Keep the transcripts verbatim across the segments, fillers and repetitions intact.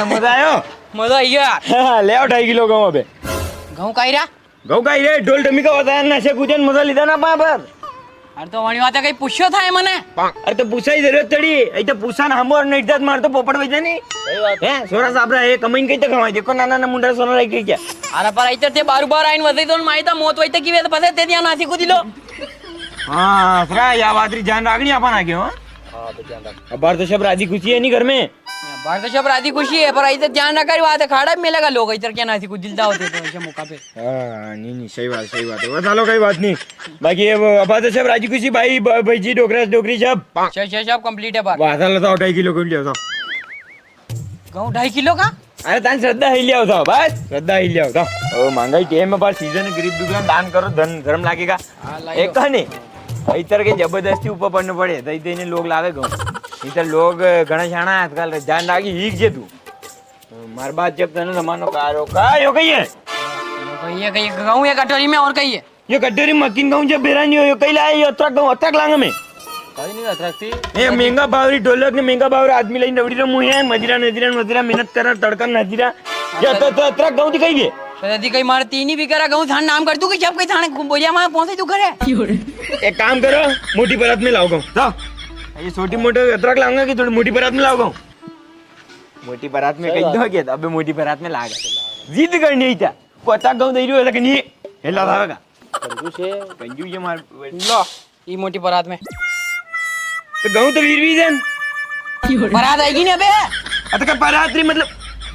मजा आयो? मजा आई गयो यार। ले आओ ढाई किलो गऊं अबे। गऊं काई रा? गऊं काई रे, ढोल ढमी का होता है, नशे कूदन मजा लीधा ना पा पर। अरे तो वणी वाते कई पूछ्यो था ये मने। अरे तो पूछा ही जरूरत थड़ी, ऐ तो पूछा ना हम और नहीं इज्जत मार तो पोपट वई जानी। सही बात। हैं, सोरा साबरा है, कमाईन कई तो कमाई, देखो नाना ना मुंडा सोना रही क्या। अरे पर इतर ते बारू बार आइन वजई तो माई ता मौत वई तक की वे तो पसे ते दिया नासी को दिलो। हाँ, सरा या बात री ध्यान राखणी अपन आगे, हाँ? हाँ, तो ध्यान राख। अब बार तो सब राजी खुशी है नी घर में? बार तो सब राजी खुशी है, पर इतर ध्यान राखा री बात है, खाड़ा में लगा लोग इतर क्या नासी को दिलदा होते तो ऐसे मौका पे। हाँ, नी, नी, सही बात, सही बात है। बस, हालो, कई बात नी। बाकी ये वो, अब तो सब राजी खुशी, भाई, ब-, भाई जी, डोकरा, डोकरी सब। छह, छह, सब complete है बार। वाह, चलो, तो ढाई किलो कर लिया, तो। गऊं ढाई किलो का? अरे, तान श्रद्धा ही लिया, तो, बस, श्रद्धा ही लिया, तो। ओ, महंगाई टेम में बार season है, गरीब दुखिया दान करो, धन धर्म लागेगा। हाँ, लाइयो। एक तो नी, इतर के जबरदस्ती ऊपर पड़ने पड़े, तो इतने लोग लावे गऊं। इतर लोग घणा शाणा है आजकल, ध्यान राखी, हीक जे तू। मार बात जब तने जमानो का रो, का यो कही है? यो कही है, कही गऊं या कटोरी में और कही है? यो कटोरी मक्खिन गऊं जब बेरा नी हो, यो कही लाए, यो अतरक गऊं, अतरक लांगा में। कहीं नहीं अतरक थी। ए, महंगा भाव री ढोलक ने महंगा भाव रा आदमी लाइन रवड़ी रो मुंह है, मजीरा नजीरा, मजीरा मेहनत करा, तड़का नजीरा। या तो, तो अतरक गऊं दिखाई दे। तो यदि कहीं मारे तीन ही बिगरा गऊं, थान नाम कर दूं कि जब कहीं थाने बोलिया मां पहुंचे तू करे। एक काम करो, मोटी परात में लाओ गऊं, जाओ। ये छोटी मोटी अतरक लाऊंगा कि थोड़ी मोटी परात में लाओ गऊं। मोटी परात में सही कही बात दो है। के अबे मोटी परात में लाग। जिद करनी ही था। कोता गऊं दे रियो है कि नी? हेला भावेगा। कंजूस है। कंजूस है मार। लो, ई मोटी परात में। तो गऊं तो वीर वीर जन। परात आएगी नी अबे? अत का परात री मतलब,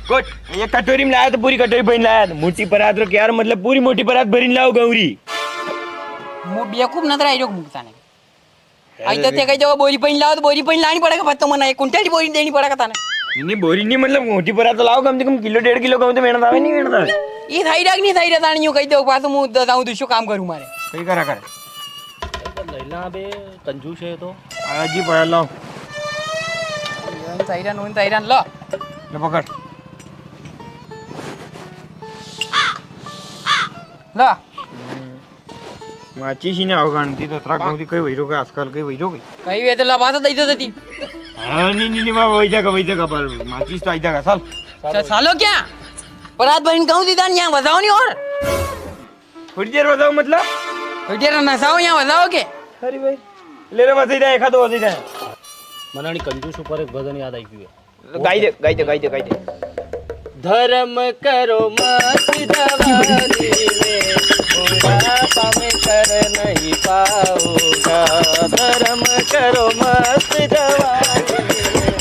कोट, ये कटोरी में लाया तो पूरी कटोरी भरीन लाया। मोटी परात रो क्या यार, मतलब पूरी मोटी परात भरीन लाओ गऊं री। मो बेवकूफ नजर आई रो मुक्ता ने। आई तो ते कही दो, बोरी पहन लाओ, तो बोरी पहन लानी पड़ेगा, पर तो मना एक कुंटल की बोरी देनी पड़ेगा थाने। नहीं, बोरी नहीं, मतलब, मोटी परात तो लाओ, कम से कम किलो, डेढ़ किलो, कम तो मेहनत आवे, नहीं मेहनत आवे। ये थाई राख, नहीं थाई राख, तानी यूं कही दो, पास मु द-, दाऊं दूसरो काम करूं मारे। सही करा कर। लैला बे, कंजूस है तो। आ जी, पड़ा लाओ। थाई राख, नून थाई राख, लो। ले पकड़। लो। माचिस ही ना होगा, आंटी तो ट्रक होती, कई वही रोके, आजकल कई वही रोके। कई वे तो लबा तो दई दो देती। हाँ, नहीं, नहीं, नहीं, वही जगह, वही जगह पर माचिस तो आई जगह, साल। सा-, सालो क्या? परात भरीन कहूँ दीदा, यहाँ बजाओ नहीं और। थोड़ी देर बजाओ मतलब? थोड़ी देर नसाओ, यहाँ बजाओ के? अरे भाई, ले रे, बजाई दे, एक आध बजाई दे। मनानी कंजूस ऊपर एक भजन याद आई गई है। गाई दे, गाई दे, गाई दे, गाई दे। धर्म करो मस्त जवानी में, बुढ़ापा में कर नहीं पाऊंगा। धर्म करो मस्त जवानी में,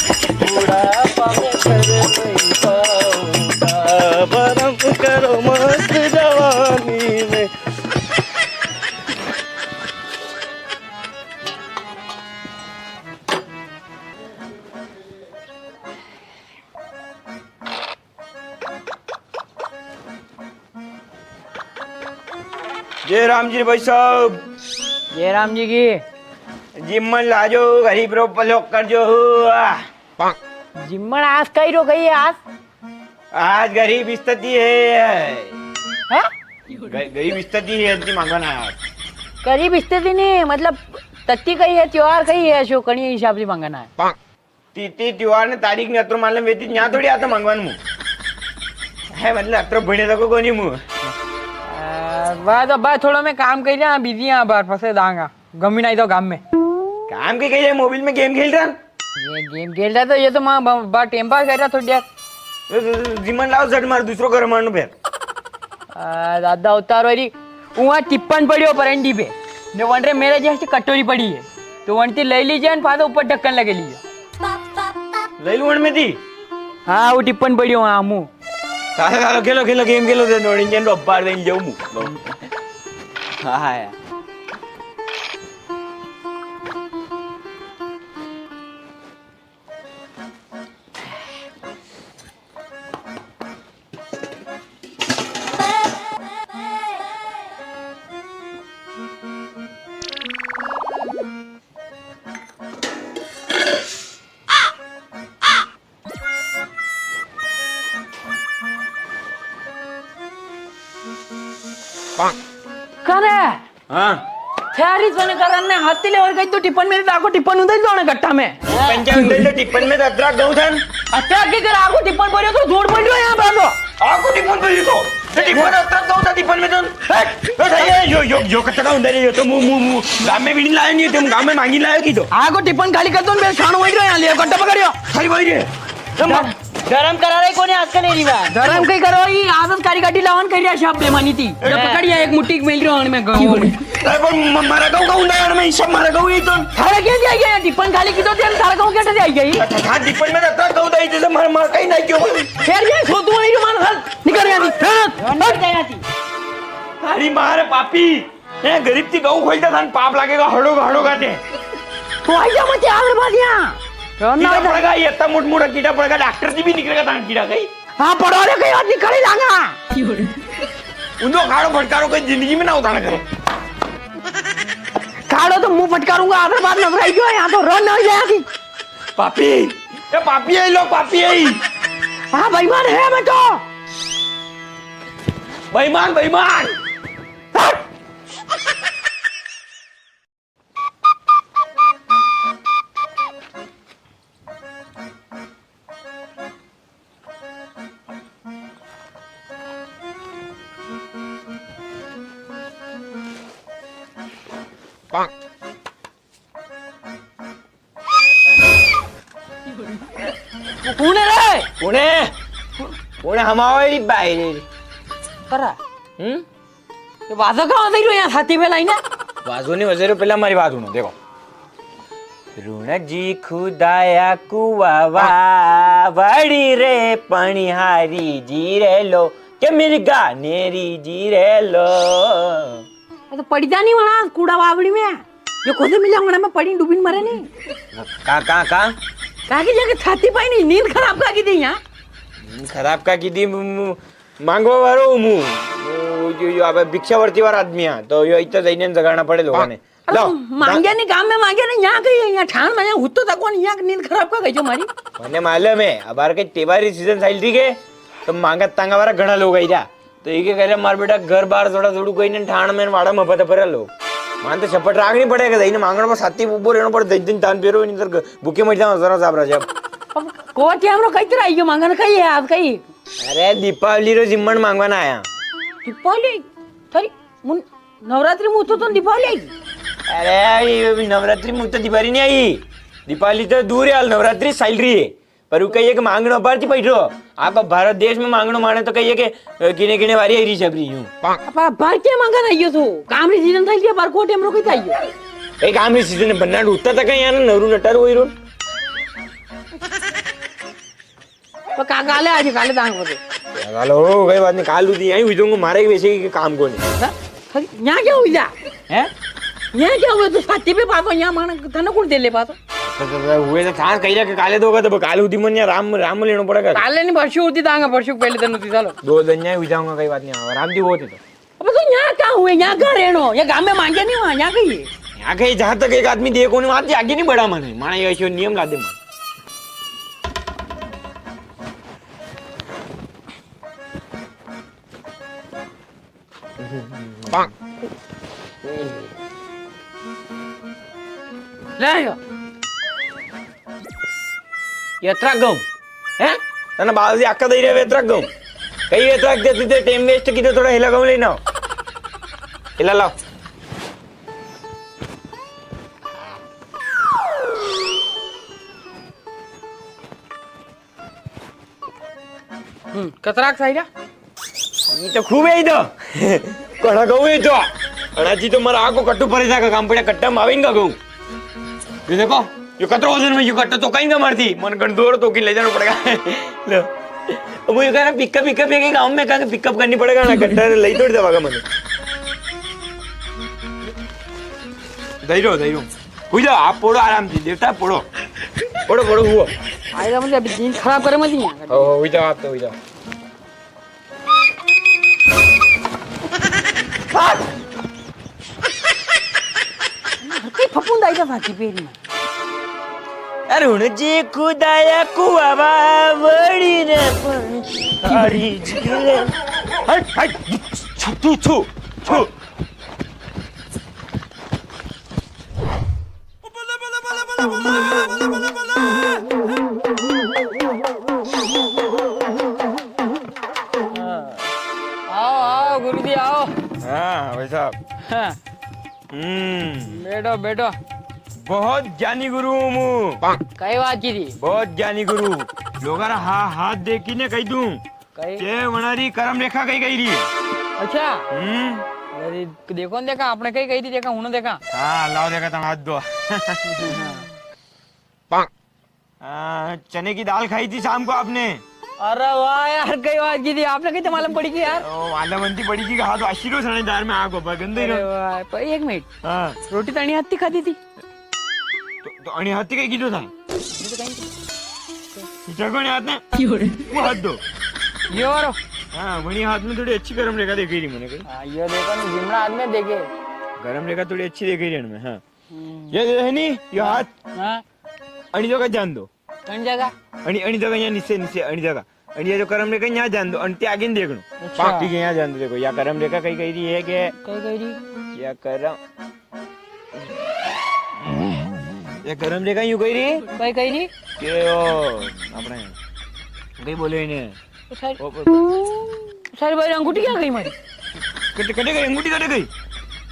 बुढ़ापा में कर नहीं पाऊंगा। धर्म करो मस्त जवानी में। जय राम जी रे भाई साहब। जय राम जी की। जिम्मन लाजो, गरीब रो पलो कर जो। जिम्मन आज कई रो गई है आज? आज गरीब स्थिति है। हाँ? ग-, गरीब स्थिति है, इतनी मांगन है आज। गरीब स्थिति नहीं, मतलब, तत्ती कई है, त्योहार कई है, जो कणी हिसाब से मांगन है। ती, ती त्योहार ने तारीख ने अतरो मालूम वेती, न्या थोड़ी आता मांगवान मु। है, मतलब, अतरो भणे तको कोनी मु। आ, बा, तो बा, थोड़ा मैं काम कर रहा, busy हाँ, बार फंसे दांगा। गमी नहीं तो गाम में। काम के कही है, मोबाइल में game खेल रहा। ये game खेल रहा तो ये तो माँ बा, बा time pass कर रहा थोड़ी देर। ए, ए, ए, जिमन लाओ, झट मार, दूसरो घर मारनो फिर। आ, दादा उतारो री। वहाँ टिप्पन पड़ियो परेंडी पे। ने वनरे मेरे जैसी कटोरी पड़ी है। तो वनती ले लीजिए, अन पाछो ऊपर ढक्कन लगे लीजिए। ले लूं वण में थी? हाँ, वो टिप्पन पड़ियो वहाँ, मु। सालो, सालो, खेलो, खेलो, game खेलो, दे नोड़ी, इंजन रो अब्बार दे, इंजन मु। हाँ, हाँ, यार। कने? हाँ। थ्यारी जने करन ने हाथी ले और गई तो टिप्पन में डाको, टिप्पन उधर जाने गट्टा में। टिप्पन क्या उधर से, टिप्पन में तो अदरक गऊं था। अत्ते आगे कर आगो टिप्पण भरियो तो झूठ बोल रहे हो यहाँ पे तो। आगो टिप्पण भरियो तो। तो टिप्पण अत्ता तो था टिप्पण में तो। हट, हट, ये, यो, यो, यो कट्टा का हुंदा रे, यो तो मु, मु, मु। गाम में भी नहीं लायो, नहीं तो गाम में मांगी लायो की तो। आगो टिप्पण खाली कर दो, मैं छान वही रहो यहाँ, ले कट्टा पकड़ियो। सही वही रे। तो म- धरम करा रहे कोने आजकल एरी बात। धरम कई करो, ई आदत कारी गाड़ी लावन कर रिया शब्द बेमानी थी। जब पकड़िया एक मुट्ठी मिल रहा हूँ मैं गाँव में। अरे पर म-, मारा गाँव का हुंदा यार, मैं सब मारा गाँव ही तो। थारा क्या दिया गया? टिप्पण खाली की तो थे, थारा गाँव क्या दिया गया? हाँ, टिप्पण में रहता गाँव दाई जैसे मार, मार कहीं नहीं क्यों? फिर ये सो तू नहीं मार हल, निकल यहाँ से। हट। अरे मारे पापी, ये गरीब थी गाँव खोलता था, पाप लागेगा, हड़ो, हड़ो गाते। तो आई जा मत यार बात यहाँ। कीड़ा पड़ेगा, ये इतना मोट मोटा कीड़ा पड़ेगा, डॉक्टर जी भी निकलेगा, था कीड़ा कहीं। हाँ, पड़ो रे, कई बात नहीं, कड़ी लांगा। उन्दो खाड़ो फटकारो कोई जिंदगी में ना उठाना करे। खाड़ो तो मुंह फटकारूंगा, अगर बात नजर आई गयो, यहाँ तो रन ना जाएगी। पापी, ए पापी है, लो पापी है। हाँ, बेईमान है मैं तो। बेईमान, बेईमान। हट! कुण है रे? कुण है? कुण है? हमारी बाई रे। करा। हम्म? ये बाजो का वजाई रो यहाँ छाती पे लाई ना? बाजो नी वजाई रो, पेला मारी बात हुणो, देखो। रुण जी खुदाया कुवावा, वड़ी रे पणिहारी जी रे लो, के मिर्गा नेरी जी रे लो। ये तो पड़ी जानी वणा कूड़ा वावड़ी में। ये कोसे मिला वणा में पड़ी डूबीन मरे नी। का, का, का? का की जगह छाती पाई नी, नींद खराब का की दी यहाँ? नींद खराब का की दी, मु-, मु-, मांगवा वारो हूँ मु। यो, यो, यो, अबे भिक्षावर्ती वारा आदमी है, तो यो इतना जईने जगाना पड़े लोगों ने। अरे लो, तू मांग्या नी, गाम में मांग्या नी, यहाँ कई, यहाँ ठाण में, यहाँ हुत्तो तक कोनी, यहाँ की नींद खराब का गई जो मारी। मने मालूम है, अबार के तेवारी सीजन साइल रही के, तो मांगा तांगा वारा घणा लोग आई जा। तो ये के करे, मार बेटा घर बार जोड़ा जोड़ू कोई ने ठाण में वाड़ा में पता पड़ा लोग। मान तो छपट राखनी पड़ेगा, इने मांगण पर साथी उबो रहनो पड़े, दस दिन तान पेरो, नहीं तो भूखे मर जाओ, जरा साब राजा। अब कोट हमरो कई तरह आइयो मांगण कई है, आज कई? अरे, दीपावली रो जिम्मण मांगवा ना आया। दीपावली? थारी मुन-, नवरात्रि में तो, तो दीपावली आई। अरे, ये भी नवरात्रि में तो दीपावली नहीं आई। दीपावली तो दूर है, हाल नवरात्रि चल रही है। पर वो कहिए कि मांगणो अबार थी बैठ रहो। आप भारत देश में मांगणो माने तो कहिए कि, अ, गिने गिने वारी आई रही सब रही यूं। अब अबार क्या मांगा ना यो तो? काम री सीजन था, ये अबार कोट हमरो कई था यो? ए, काम री सीजन है, बन्ना उठता था कहीं यार, नवरू नटारू वही रो। तो का काले आज काले दांग बजे। काले हो गई बात नहीं, काल उदी आई हुई दूंगा, मारे वैसे ही काम को नहीं। हाँ? यहाँ क्या हुई जा? हैं? यहाँ क्या हुआ? तू साथी पे पापा यहाँ माना तने कुण दे ले पातो? तो, तो, तो हुए तो थान कही रहा कि काले दोगा तो काले उदी मन या राम, राम लेनो पड़ेगा। काले नहीं, परसों उदी दांगा, परसों पहले दिन उदी, चलो। दो दिन यहाँ हुई जाऊंगा, कई बात नहीं, आराम दी वो थे तो। अब तो यहाँ क्या हुए? यहाँ का रहनो? ये गांव में मांगे नहीं हुआ, यहाँ कहीं है? यहाँ कहीं जहाँ तक एक आदमी दे कोनी, वहाँ से आगे नहीं बढ़ा माने। माने ये ऐसे नियम ला दे माने। ले आयो। ये ट्रक गम। हैं? तने बाजी अक्का दई रे वे ट्रक गम। कई वे ट्रक दे तुझे टाइम वेस्ट की तो थोड़ा हिला गम लेना। हिला लाओ। हम्म, कतराक साइरा? ये तो खूब है ही तो। कड़ा गऊ है तो। अड़ा जी तो मारा आको कट्टू परे जाका काम पड़ा कट्टा माविन का गऊ। ये देखो, यो कतरो वजन में यो कट्टा तो कहीं का मारती। मन गंडोर तो की ले जाना पड़ेगा। लो। अब वो ये कहना पिकअप, पिकअप ये के गांव में कहा पिकअप करनी पड़ेगा ना, कट्टा ले थोड़ी दबागा मने। दई रो, दई रो। हुई जाओ, आप पढ़ो आराम से, देवता पढ़ो। पढ़ो, पढ़ो, हुओ। आएगा मुझे अभी दिन खराब करे मत यहाँ। ओ, हुई जाओ, आप तो हुई जाओ। कई फफूंद आई था साथी पेरी में। अरुण जी खुदाया कुआवा वड़ी ने पर हरी जी रे। हट, हट, छु, छु, छु, छु। आओ गुरुजी, आओ। हाँ, भाई साहब। हाँ। हम्म। बैठो, बैठो। बहुत ज्ञानी गुरु हूँ मूं। कई बात की थी? बहुत ज्ञानी गुरु। लोगां रा हा-, हाथ देखी ने कही दूं। कई? के वणारी करम रेखा कई कही री। अच्छा। हम्म। अरे, देखो न देखा, आपणे कई कही थी, देखा, हुणो देखा। हाँ, लाओ देखा, तम हाथ दो। हाँ। आ, चने की दाल खाई थी शाम को आपने। अरे वाह यार, कई बात की थी, आपने कैसे मालूम पड़ी थी यार? ओ, मालूम बनती पड़ी थी, हाँ, तो अशी रो सणेदार में आगो, पर गंदे अरे रो। वाह, पर एक मिनट। हाँ। रोटी तो अणी हाथी खाती थी। तो, तो अणी हाथी कई कीधो था? तो जगो ने हाथ ने, वो हाथ दो। यो वारो। हाँ, वणी हाथ में थोड़ी अच्छी करम रेखा देखी री मने कई। हाँ, यो देखो ना, जिमणा हाथ में देखे। करम रेखा थोड़ी अच्छी देखी री है इनमें, हाँ। हम्म। ये, ये है नी, यो हाथ। हाँ। अणी जगा जान दो। कण जगा? अणी, अणी जगा यां नीचे, नीचे, अणी जगा। अणी या जो करम रेखा यां जान दो, अणी ते आगे नी देखणो। अच्छा। ठीक है, यां जान दो, देखो, या करम रेखा कई कही री है के कई कही री? या करम, या करम रेखा यूं कही री? कई कही री? के ओ, आपणे, कई बोले इने? तो सारी, ओ, ओ। सारी बारी अंगूठी क्या गई मारी? कटे, कटे गई, अंगूठी कटे गई?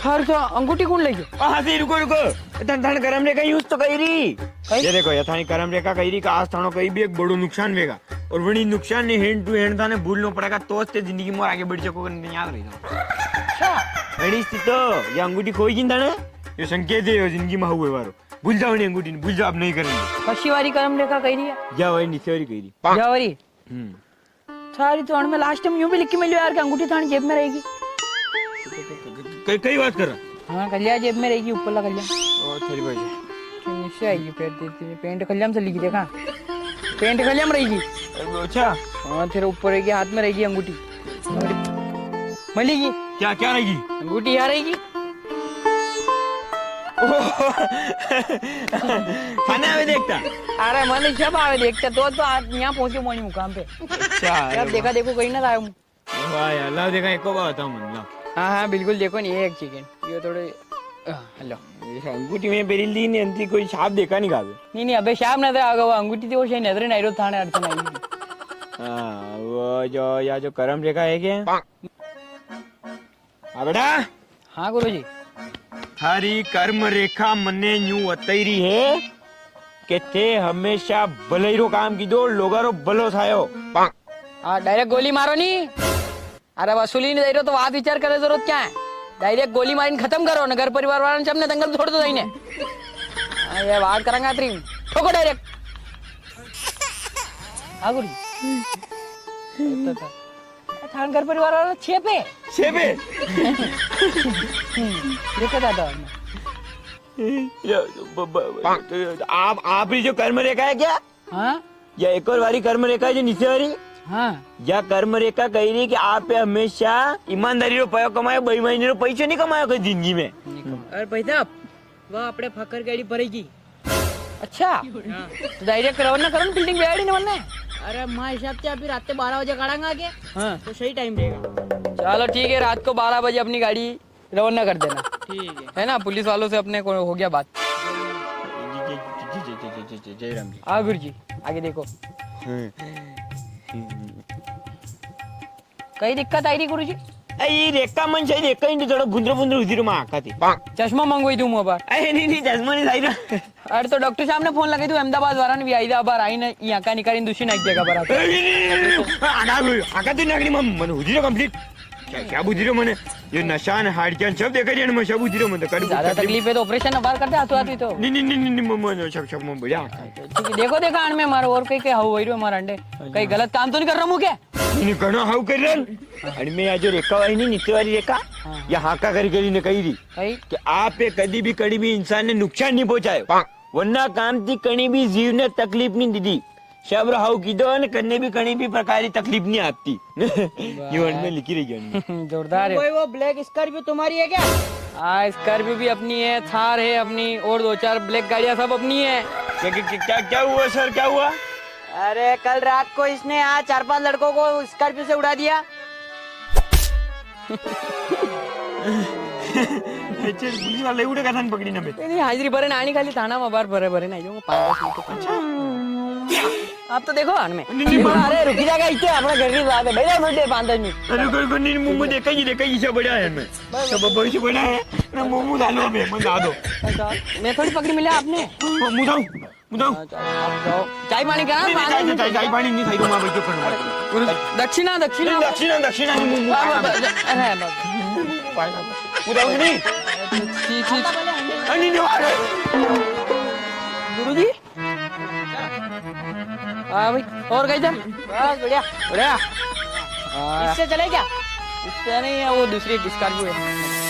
थार तो अंगूठी कौन ले गयो? आ, हाँ, सही, रुको, रुको। थान, थान करम रेखा यूं तो कही री। कई? ये देखो, ये थानी करम रेखा कही री कि आज थानो कई भी एक बड़ो नुकसान वेगा। और वणी नुकसान ने hand to hand थाने भूलनो पड़ेगा, तो ते जिंदगी में आगे बढ़ सको, याद रही जाओ। अच्छा। अणी सी तो, ये अंगूठी खोई जिन थाने, ये संकेत है, ये जिंदगी में हुए वारो। भूल जाओ नी अंगूठी ने, भूल जाओ, अब नहीं करेंगे। कशी वारी करम रेखा कही री है? या वारी नीचे वारी कही री। या वारी? हम्म। थारी तो अणमें last time यूं भी लिखी मिल्यो यार कि अंगूठी थानी जेब में रहेगी। कई, कई बात कर रहा? हाँ, कल्याण जेब में रहेगी, ऊपर ला कल्याण। ओ, थारी भाई। नीचे आएगी फिर, तेरी, तेरी pant कल्याण से लिखी देखा। Pant कल्याण में रहेगी। अच्छा। हाँ, फिर ऊपर रहेगी, हाथ में रहेगी अंगूठी। मलेगी। क्या, क्या रहेगी? अंगूठी यहाँ रहेगी। थाने आवे देखता? अरे, मने सब आवे देखता, तो, तो आज यहाँ पहुंचे मोनी मुकाम पे। अच्छा, सब अरे देखा वाह। देखो कहीं ना था। वाह यार, लाओ देखा, एको बार बताओ मन, लाओ। हाँ, हाँ, बिल्कुल, देखो नी, एक second। ये थोड़े, आ, लो। ये अंगूठी में बेरिल दी नी, अंती कोई छाप देखा नी गावे। नी, नी, अबे छाप नजर आवेगा, वो अंगूठी थी, वो शायद नजर नी आई रो, थाने अड़चन आई। हाँ, वो जो, या जो करम रेखा है क्या? हाँ बेटा। हाँ गुरुजी। थारी कर्म रेखा मने न्यू वताई री है के थे हमेशा भलाई रो काम कीदो, लोगा रो भलो थायो। आ, direct गोली मारो नी। अरे वसूली नी दई रो तो बात विचार करे जरूरत क्या है? Direct गोली मारीन खत्म करो, ने घर परिवार वाला ने सबने दंगल छोड़ दो जाइने। हाँ, ये बात करांगा अतरी। ठोको direct। हाँ गुरुजी। थान घर परिवार वाला छे पे। छे पे। देखो दादा। या, ब-, ब-, आप, आप ही जो कर्म रेखा है क्या? हाँ? या एक और वारी कर्म रेखा है जो नीचे वारी? हाँ। या कर्म रेखा कही री कि आप हमेशा ईमानदारी रो पयो कमायो, बेईमानी रो पैसो नी कमायो कदी जिंदगी में। नी कमायो। और भाई साहब, वा आपणे फाकर गाड़ी भरेगी। अच्छा? हाँ। तो direct रवाना करो ना, building बिहाड़ी ने वरना। अरे, माँ हिसाब से अभी रात के बारह बजे काढ़ांगा आगे। हाँ। तो सही time रहेगा। चलो, ठीक है, रात को बारह बजे अपनी गाड़ी रवाना कर देना। ठीक है। है ना, पुलिस वालों से अपने को हो गया बात। जय, जय, जय राम जी। हाँ, गुरु जी, आगे देखो। हम्म। कई दिक्कत आई री गुरुजी? ए, ई रेखा मन सही रेखा, इंदु थोड़ा भुंदरो भुंदरो हुजी रो मां आका थी। चश्मा मंगवाई दूं मोबाइल। ए, नी, नी, चश्मा नी सही रो। अरे तो डॉक्टर साहब ने फोन लगाई दूं, अहमदाबाद वाला ने भी आई जा, बार आई ने, यहाँ का निकाली दूसरी नाइट जगह पर आके। ए, नी, नी, नी, नी, आका, आका तो नागरी मन, मन हुजी रो complete। क्या, क्या बुझी रो मने? ये नशान, हाड़क्यान सब देखा रिया, मैं सब बुझी रो, मैं तो कड़ी ज्यादा तकलीफ है तो ऑपरेशन बार कर दे, हाथों हाथ ही तो। नी, नी, नी, नी, नी, मैं, मैं सब, सब मैं बढ़िया। ठीक है, देखो, देखा, अण में मारो और कई, कई हाउ वही रो मारा अंडे। कई गलत काम तो नी कर रा मूं क्या? नी, नी, घणो हाउ कर रहा। अरे मैं या जो रेखा वाली नी, नीचे वाली रेखा, हाँ, हाँ। या हाका करी करी ने कही री कई? कि आप पे कदी भी, कड़ी भी इंसान ने नुकसान नी पहुंचायो। वरना काम थी कणी भी जीव ने तकलीफ नी दीदी। सब रो हाउ कीदो ने कन्ने भी कणी भी प्रकार की तकलीफ नी आती। वाह। ये वर्ड में लिखी रही जानी। जोरदार है। भाई, वो ब्लैक स्कॉर्पियो तुम्हारी है क्या? हाँ, स्कॉर्पियो भी अपनी है, थार है अपनी, और दो चार ब्लैक गाड़ियाँ सब अपनी है। क्या, क्या, क्या, क्या हुआ सर, क्या हुआ? अरे, कल रात को इसने यहाँ चार पांच लड़कों को स्कॉर्पियो से उड़ा दिया। अच्छा, पुलिस वाले उड़े का थान पकड़ी ना बे। नहीं, हाजिरी भरे ना आनी, खाली थाना में बार भरे भरे ना आयो, पाँच दस मिनट तो। अच्छा। आप तो देखो हन में। नहीं, नहीं, देखो, मामा। अरे रुकी जागा, इत्ते अपना घर की बात है। भाई, बैठो, बैठो, पाँच दस मिनट। अरे, कोई, कोई, नहीं, मुंह देखा ही, देखा ही, सब बढ़िया है मैं। बस, सब बस। बहुत बढ़िया है। ना, मुंह डालो बे, मुंह डालो। अच्छा, मैं थोड़ी पकड़ी मिला आपने। मुंह, मुंह डालो, मुंह डालो। अच्छा, आप जाओ। चाय पानी करा, नहीं, नहीं, पानी चाय, नहीं चाय, चाय पानी नहीं खाई, तो मां बैठो करना। गुरु, दक्षिणा, दक्षिणा। नहीं, दक्षिणा, दक्षिणा नहीं, मुंह, मुंह हाँ, खाना। बस, बस, अरे, बस। मुंह डालो नहीं। ठीक, ठीक। अरे, नहीं, नहीं, अरे। गुरुजी। हाँ भाई, और कैसा? बस बढ़िया। बढ़िया। हाँ। इससे चले क्या? इससे नहीं है, वो दूसरी Scorpio है।